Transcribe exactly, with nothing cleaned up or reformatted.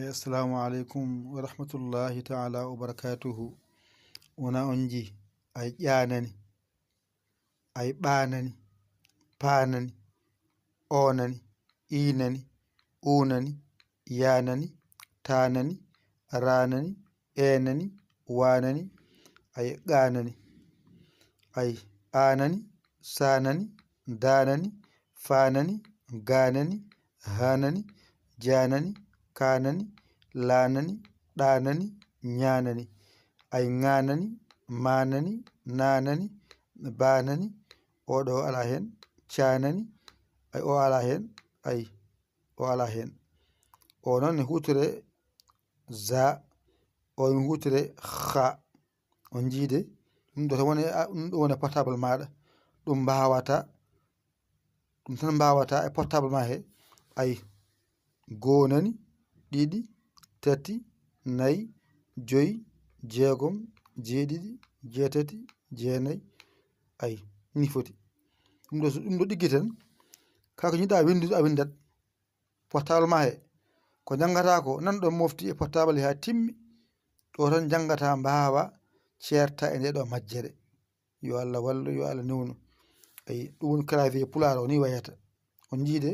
Assalamu aleykum wa rahmatullahi taala wa barakatuhu. Wona on nji, ay ƴaanani, ay ɓaanani, paanani, oonani, iinani, uunani, yaanani, taanani, raanani, eenani, waanani, ay ƴaanani, ay aanani, saanani, daanani, faanani, gaanani, haanani, jaanani, kaanani, laanani, ɗaanani, ñaanani, ay ŋaanani, maanani, naanani, baanani, oɗo ala heen, caanani, ay o ala heen, ay o ala heen. O noon ne huutore za, o ne huutore xa. On njiide, ɗum ɗo tan woni, a, ɗum ɗo woni portable maaɗa. Ɗum mbaawata, ɗum tan mbaawata e portable ma he. Ay, goo nani, ɗiɗi, tati, nayi, joyi, jeegom, jeeɗiɗi, jeetati, jeenayi. Ay, ni foti. Ɗum ɗo, ɗum ɗo ɗiggi tan. Kaa ko njiɗɗa winndude, a winndat. Portable ma he. Ko njanngata ko, nan ɗon mofti e portable haa timmi. Ɗo tan njanngata, mbaawa ceerta e nde ɗo majjere. Yo Allah wallu, yo Allah newnu. Ay, ɗum woni clavier pulaar o ni wayata. On njiide,